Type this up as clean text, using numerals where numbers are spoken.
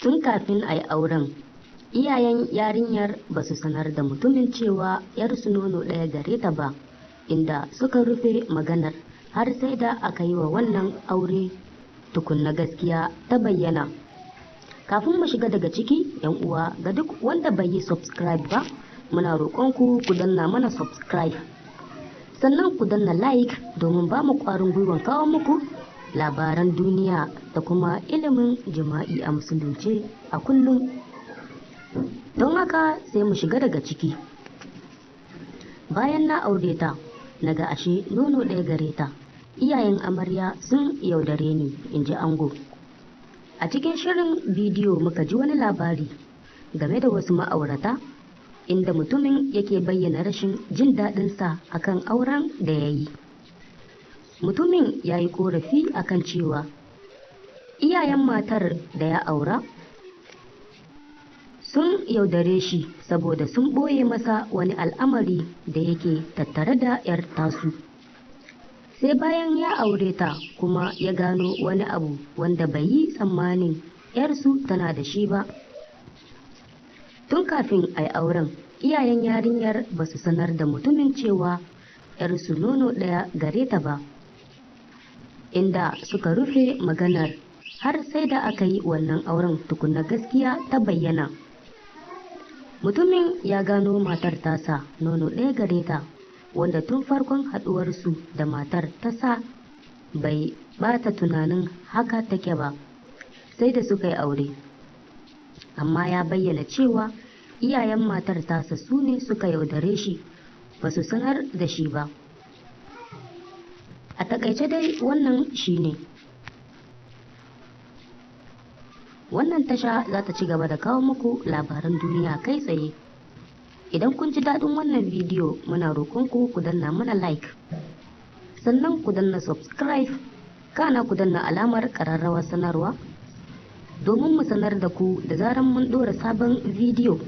Tun kafin a yi auren, iyayen yarinyar ba su sanar da mutumin cewa 'yarsu nono ɗaya gare ta ba, inda suka rufe maganar har sai da aka yi wa wannan aure tukunna gaskiya ta bayyana. Kafin mu shiga daga ciki, 'yan uwa, ga duk wanda bai yi subscribe ba, muna roƙonku ku danna mana subscribe. Sannan ku danna like domin ba mu ƙwarin gwiwan kawo muku labaran duniya da kuma ilimin jima'i a musulunce a kullum. Don haka sai mu shiga daga ciki. Bayan na aure ta, naga ashe nono ɗaya gare ta. Iyayen amarya sun yaudare ni, in ji ango. A cikin shirin bidiyo muka ji wani labari game da wasu ma'aurata, inda mutumin yake bayyana rashin jin daɗinsa akan auren da ya yi. Mutumin ya yi ƙorafi akan cewa iyayen matar da ya aura sun yaudare shi saboda sun ɓoye masa wani al'amari da yake tattare da 'yar tasu. Sai bayan ya aure ta kuma ya gano wani abu wanda bai yi tsammanin 'yarsu tana da shi ba. Tun kafin a yi auren, iyayen yarinyar ba su sanar da mutumin cewa 'yarsu nono ɗaya gare ta ba, inda suka rufe maganar har sai da aka yi wannan auren tukunna gaskiya ta bayyana. Mutumin ya gano matar tasa nono ɗaya gare ta, wanda tun farkon haɗuwarsu da matar tasa bai ɓata tunanin haka take ba, sai da suka yi aure. Amma ya bayyana cewa iyayen matar tasa su ne suka yaudare shi, ba su sanar da shi ba. A takaice dai wannan shine. Wannan tasha za ta ci gaba da kawo muku labaran duniya kai tsaye. Idan kun ji daɗin wannan bidiyo, muna roƙonku ku danna mana like. Sannan ku danna subscribe, kana ku danna alamar ƙararrawar sanarwa domin mu sanar da ku da zaran mun ɗora sabon bidiyo.